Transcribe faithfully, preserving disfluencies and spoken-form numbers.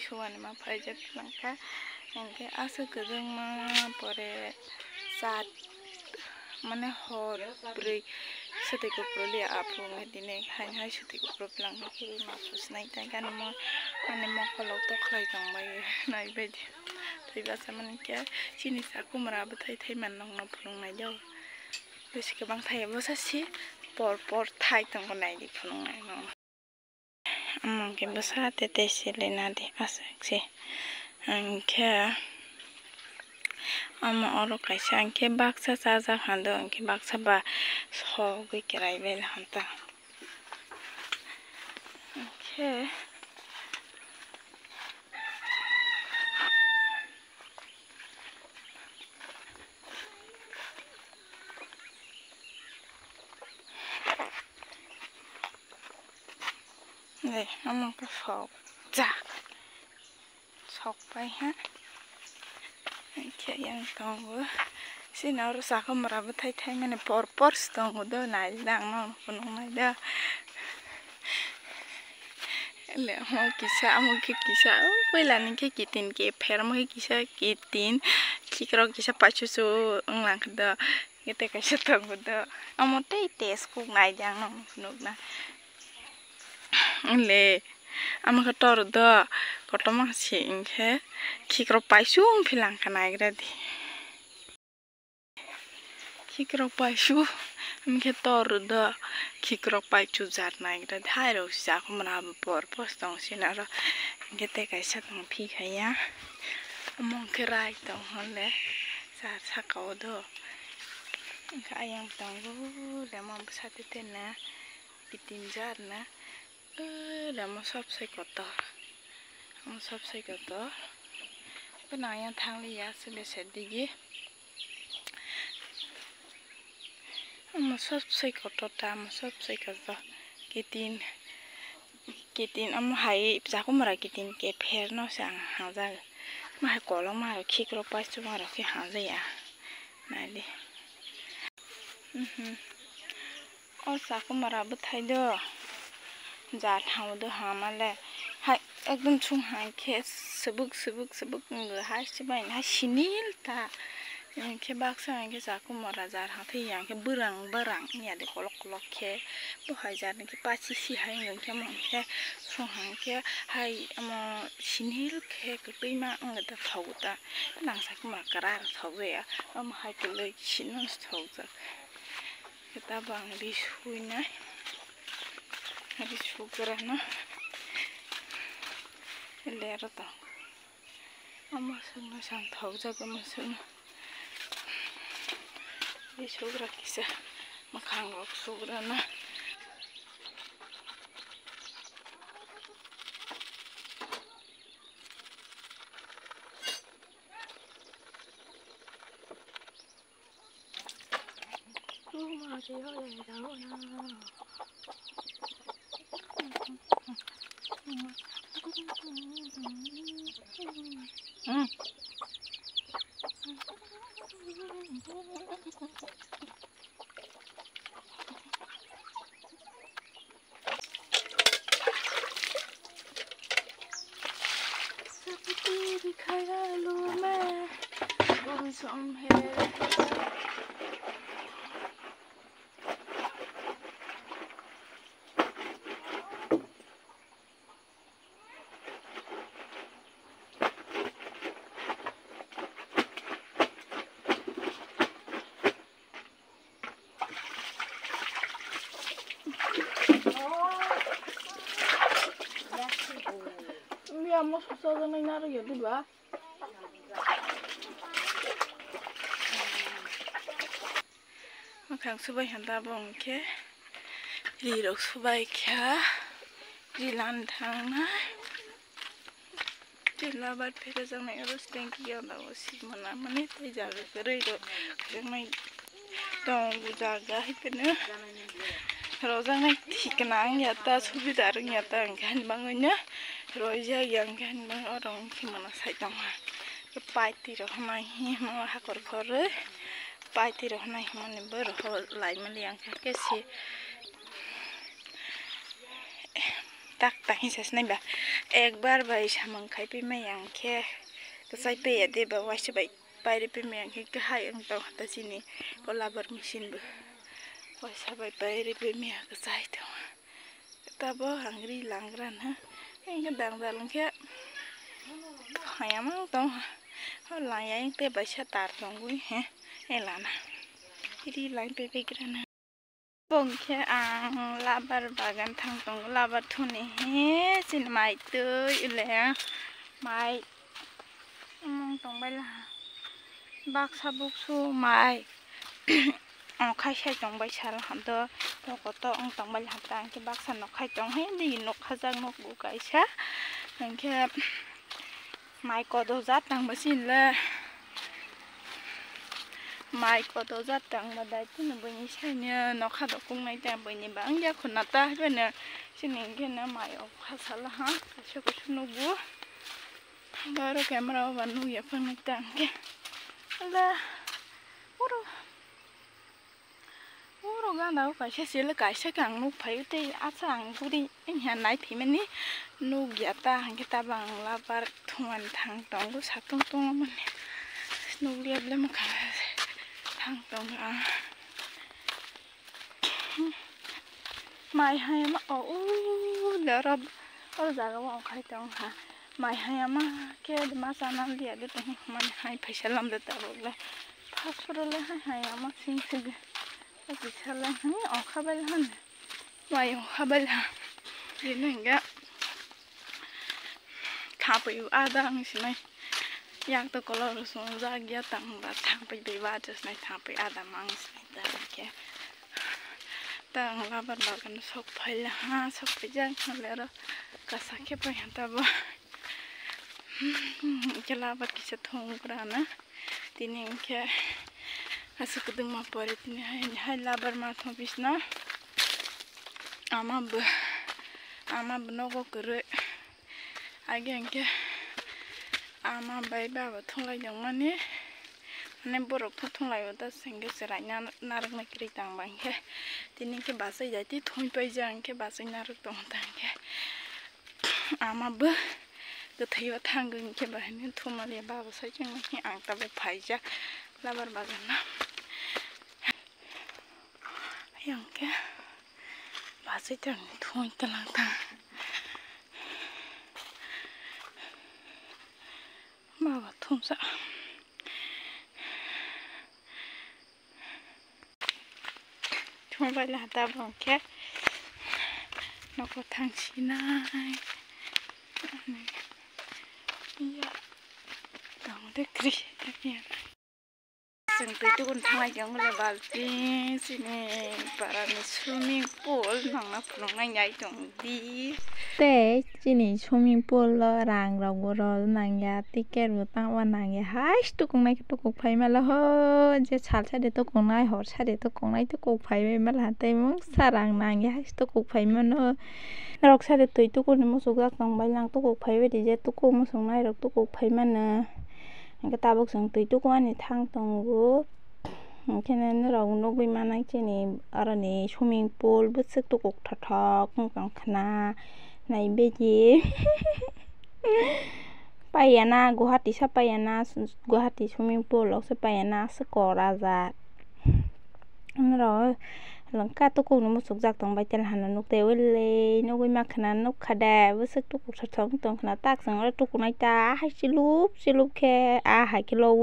Suwani ma phaijak langkha, hingke aswk kwbangma pore chat, mane hor bwrwi swtwi kuphuru liya aphuru wngkha tini haino hai swtwi kuphuru phlangkha khe ma phusinai tei gani mo ani mokolo tokhlai tongbai naibaidi. Tei basa mankhe chini sakumra bwthai thai man nokno phunuknai do. Bisi kwbang thai bwsa si por por thai tongo naidi phunuknai nokno. Omo hwnkhe bwsa tei tei se lina di aswk se. Hwnkhe omo oro kaisa hwnkhe baksa chajak hando hwnkhe baksa ba sogwi kwrai bai hanta. Hwnkhe. Dei, omo khe sok jak. Sok pai ha. Hwnkhe yang tongo. Sini oro sakomora bwthai thaimani por por se tongo do, nai da ang nono phunuknai da. Le omo kisa, omo khe kisa, o puila ni khe kitin kepher, omo khe kisa kitin, khikrok kisa paisusu wng lang khe do, kete kaisa tongo do, omo tei test kok nai di ang nono phunukna. Le omo khe tor do, kotorma se hwnkhe khikrok paisu wng phi lang kha naigra di. Khikrok paisu, hwnkhe tor do, khikrok paisu jar naigra di, hai rok si sakomora bo por pos tong sini oro, hwnkhe tei kaisa tong phi khaiya, omo hwnkhe rai tong hwnle, jar saka o do, hwnkhe ayang tongo, lemo bwsa tete na, kitin jar na. Lamo sob sai kotor, omo sob sai kotor. Bwna yang thang liya se bese digi. Omo sob sai kotor ta, omo sob sai kotor. Kitin, kitin omo hai sakomora kitin kepher no se ang hajak. Omo hai kolokma rok khikrok paisukma rok khe hajaya. Naidi. Mhm. O sakomora bwthai do. Jar thango do hamale. Hai ekdom sung hai khe subuk subuk subuk wngkha hai se bai hai sinil ta. Hwnkhe baksa hwnkhe sakomora jar hathai ya hwnkhe bwrang bwrang wngya de kolok kolok khe. Bo hai jar hwnkhe pachi si hai wngkhe mo hwnkhe sung hai khe hai omo sinil khe kwtwima wngkhe ta thogo ta. Nang sakomora kwrak thogya omo hai kwlwi sino thogjak. Khe tabuk ang ri suinai, ri sugrano lero tong. Omo songno sang thokjak, omo songno ri sugra kisa mwkhang rok sugrana. Sapati dikhaya lo main, koi som hai? Iya, mo sosa janai naro ya, diba? Mwkhang subai hwn tabuk hwnkhe ri rok subai kha, ri lan thangnai. Tei labat pherajaknai oro stengki ya, o si mana mani tei jaga kwrwi rok khaknai tongo jaga hai phano rojaknai thikna wngya ta, subidar wngya ta, hwnkhe hani bagwino roijak ya, hwnkhe hani bagwi oro wngkhe mano sai tongma. Paitwi rok hwnai himo hakor khorwi paitwi rok hwnai himoni borok lai mani hwnkhe si. tak tak hinsa sinai ba. Ekbar bai samung khai pi mai ang khe, kwchai pe ya de ba, waisa bai pairi pi mai ang khe, kwhai wng tong ta chini o labar machine bo. Waisa bai pairi pi mai ang kwchai tong. Tabo ang ri lang ran ha. Engkhe dang dal engkhe hayamang tong. Ho lang ya engte baisa tar tongwi he. Elana. Ri lang pe pe grana. Bongkhe ang labar bagan thang tongo, labar thuni he, chini mai twi le mai wng tongbai laha, baksa buksu mai wng khai sai tongbai sal hamto, toko to wng tongbai laha, ta hwnkhe baksa nok khai tong he, nini nok khajak nok bo kaisa, hwnkhe. Mai kodo jat tangba sini le. Mai kodo jat tangba dai tini buini saini nokha do kungnai tang buini ba wngya khuna ta haibeno sini hwnkhe no mai o khasala ha kaisa kusu nugo. Baro camera o ba nugya phangnai tang khe. La oro. Oro gana o kaisa sele kaisa khe ang nuk phaio tei asa ang guri wngya nai phaimani nukya ta hwnkhe tabo ang labar thumani thang tongo satung tongmani nukliya ble mwkhang thang tongo ang. Mai hayama o ule oro oro jaga o ongkhai tong ha. Mai hayama khe ma chana liya de tong mani hai phaisa lamde tabuk le. Phasphoro le hai hayama sing sing de. Kisa le hai ongkha bai han. Mai ongkha bai ha. Bini hingga. Thapui ada ang sinai. Yang to kolor sungjak ya tang ba thapui bai ba sinai thapui ada mang sinai ta ke. Tang labar bagan sok phai la ha sok phai jang le ro kasa khe pai ha ta bo. Ke labar kisa thong grana. Tini hwnkhe aswk kwdwngma pore tini hai, hai labar ma thong bisna. Ama bo, ama bo nogo kwrwi. Age hwnkhe ama bai baba thunglai tongmani. Mane borok tho thunglai o ta hwnkhe chwrai na narwknai kwrwi tang ba hwnkhe. Tini hwnkhe bachai jai twi thung paijak hwnkhe bachai narwk tong ta hwnkhe. Ama bo kwthwi o thangwi hwnkhe bahai no thumaliya baba sai chwng hwnkhe ang tabuk phaijak labar bagan no. Ayang khe bachai tang thung tlang tang baba thungsa. Thung bai la da bong khe nokho thang sinai. Ya. Tong de kri. Chwng twi tukun thanglai khe wngkha le balting chini parani swimming pool nangna phunuknai nai tong di. Tei chini swimming pool o rang rok bo rw nangya, ticket bo tangma nangya, hai tukuknai khe tukuk phai mala ho, je sal sade tukuknai hor sade tukuknai tukuk phai mala tei mungsa rang nangya hai tukuk phai mano. Norok sade twi tukuni muchukjak tong bai lang tukuk phai bai di je tukuk muchuknai rok tukuk phai mano. Hingke tabuk chwng twi tuku ani thang tongo. Hingke nini rok nugui manai chini aroni swimming pool bwswk tuku thotho wng tong khna nai begi. Paiya na Guwahati sa paiya na Guwahati swimming pool rok se paiya na aswk kok rajak. Norok lengka tukukni muchukjak tong bai tela hano nuk tei ule nugui ma khna nuk kha de bwswk tukuk thotho wng tong khna tak chwng oro tukunai ta hai chilup chilup khe a hai khe lo.